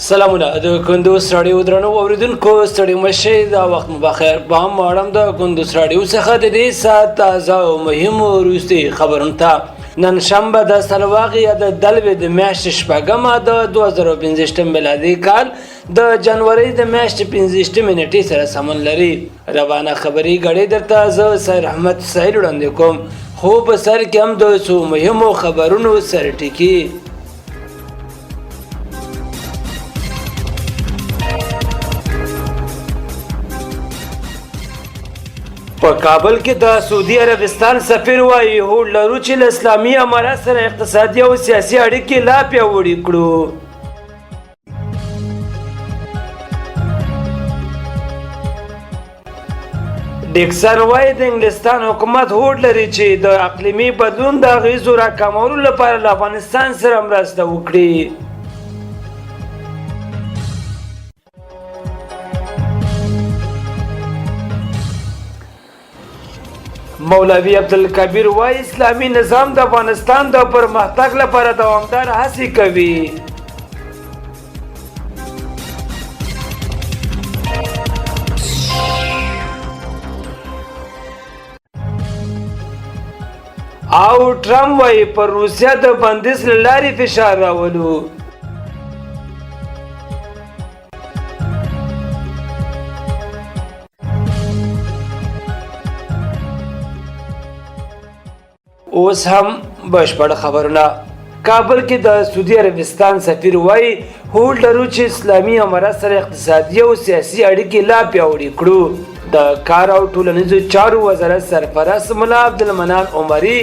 سلامونه د کندوز راډیو درنو اوریدونکو، ستړي مشه، دا وخت مو بخیر. پام اړم د کندوز راډیو څخه د دې ساعت تازه او مهمو وروستي خبرونو ته. نن شنبه د سلواغې یا د دلوې د میاشتې شپږمه د 2025 میلادي کال د جنورۍ د میاشتې 25 نیټې سره سمون لري. روانه خبري ګړۍ درته زه سیر احمد سهیل وړاندې کوم، خو په سر کې هم د څو مهمو خبرونو سرټکي. په کابل کې د سعودي عربستان سفیر وایي، هوډ لرو چې له اسلامي امارت سره اقتصادي او سیاسي اړیکې لا پیاوړې کړو. ډیکسن وایي، د انګلستان حکومت هوډ لري چې د اقلیمي بدلون د اغیزو راکمولو لپاره له افغانستان سره مرسته وکړي. مولوي عبدالکبیر وایي، اسلامي نظام د افغانستان د پرمختګ لپاره دوامدار هڅې کوي. او ټرمپ وایي، پر روسیه د بندیز له لارې فشار راولو. اوس هم بشپړ خبرونه. کابل کې د سعودي عربستان سفیر وایي، هوډ لرو چې اسلامي امارت سره اقتصادي او سیاسي اړیکې لا پیاوړې کړو. د کار او ټولنیزو چارو وزارت سرپرست ملا عبدالمنان عمري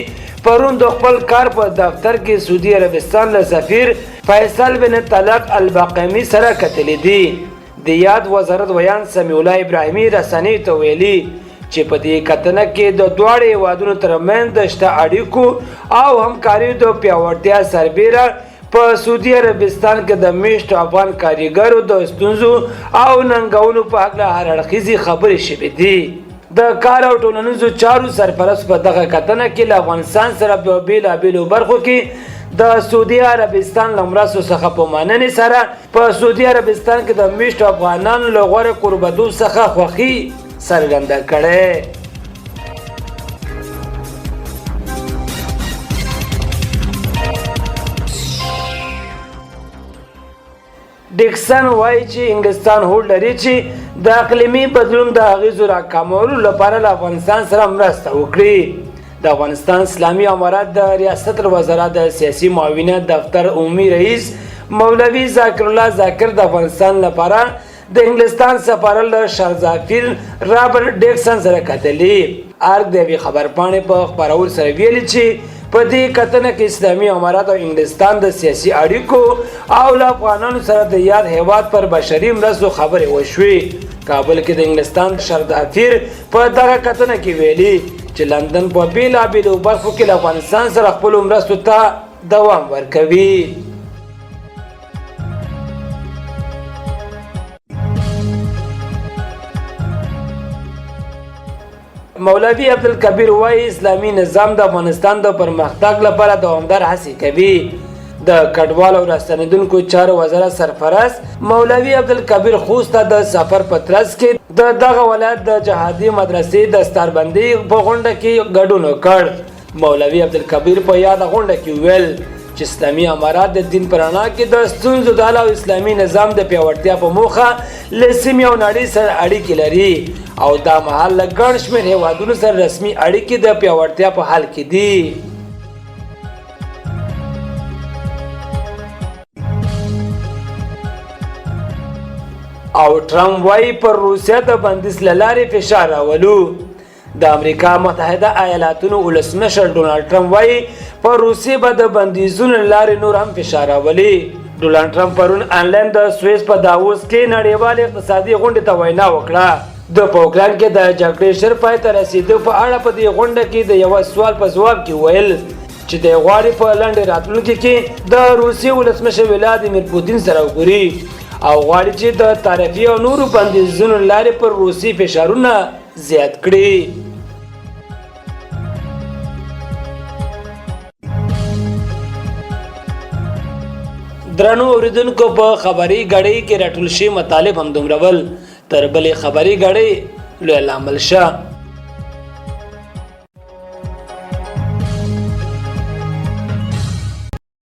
پرون د خپل کار په دفتر کې سعودي عربستان له سفیر فیصل بن طلق البقمي سره کتلي دي. د یاد وزارت ویاند سمیع الله ابراهیمي رسنیو ته ویلي چې په دې کتنه کې د دواړو هېوادونو ترمنځ د شته اړیکو او همکاریو د پیاوړتیا سربېره په سعودي عربستان کې د میشتو افغان کاریګرو د ستونزو او ننګونو په هکله هر اړخیزې خبرې شوې دي. د کار او ټولنیزو چارو سرپرست په دغه کتنه کې له افغانستان سره په بېلابېلو برخو کې د سعودي عربستان له مرستو څخه په مننې سره په سعودي عربستان کې د میشتو افغانانو له غوره کوربتوب څخه خوښي څرګنده کړې. ډیکسن وایي چې انګلستان هوډ لري چې د اقلیمي بدلون د اغیزو راکمولو لپاره له افغانستان سره مرسته وکړي. د افغانستان اسلامي امارت د ریاست الوزرا د سیاسي معاونیت دفتر عمومي رئیس مولوي ذاکر الله ذاکر د افغانستان لپاره د انګلستان سفارت له شارزافیر رابرټ ډیکسن سره کتلي. ارګ د یوې خبرپاڼې په خپرولو سره ویلي چې په دې کتنه کې اسلامي امارت او انګلستان د سیاسي اړیکو او له افغانانو سره د یاد هیواد پر بشري مرستو خبرې وشوې. کابل کې د انګلستان شردافیر په دغه کتنه کې ویلي چې لندن په بېلابېلو برخو کې له افغانستان سره خپلو مرستو ته دوام ورکوي. مولوي عبدالکبیر وایي، اسلامي نظام د افغانستان د پرمختګ لپاره دوامدار هڅې کوي. د کډوالو او راستنېدونکو چارو وزارت سرپرست مولوي عبدالکبیر خوست ته د سفر په ترڅ کې د دغه ولایت د جهادي مدرسې د ستاربندۍ په غونډه کې ګډون وکړ. مولوي عبدالکبیر په یاده غونډه کې وویل چې اسلامي امارات د دین په رڼا کې د ستونزو د حل او اسلامي نظام د پیاوړتیا په موخه له سیمې او نړۍ سره اړیکې لري او دا مهال له ګڼ شمېر هېوادونو سره رسمي اړیکې د پیاوړتیا په حال کې دي. او ټرمپ وایي، پر روسیه د بندیز له لارې فشار راولو. د امریکا متحده ایالاتونو ولسمشر ډونالډ ټرمپ وایي، پر روسیې به د بندیزونو له لارې نور هم فشار راولي. ډونالډ ټرمپ پرون انلاین د سویس په داووس کې نړیوالې اقتصادي غونډې ته وینا وکړه. ده په اوکراین کې د جګړې ژر پای ته رسېدو په اړه په دې غونډه کې د یوه سوال په ځواب کې وویل چې دی غواړي په لنډې راتلونکي کې د روسیې ولسمشر ولادیمیر پوتین سره وګوري او غواړي چې د تعرفي او نورو بندیزونو له لارې پر روسیې فشارونه زیات کړي. درنو اوریدونکو، په خبري ګړۍ کې راټول شوي مطالب هم دومره ول. تر بلې خبري ګړۍ، لوی لامل شه.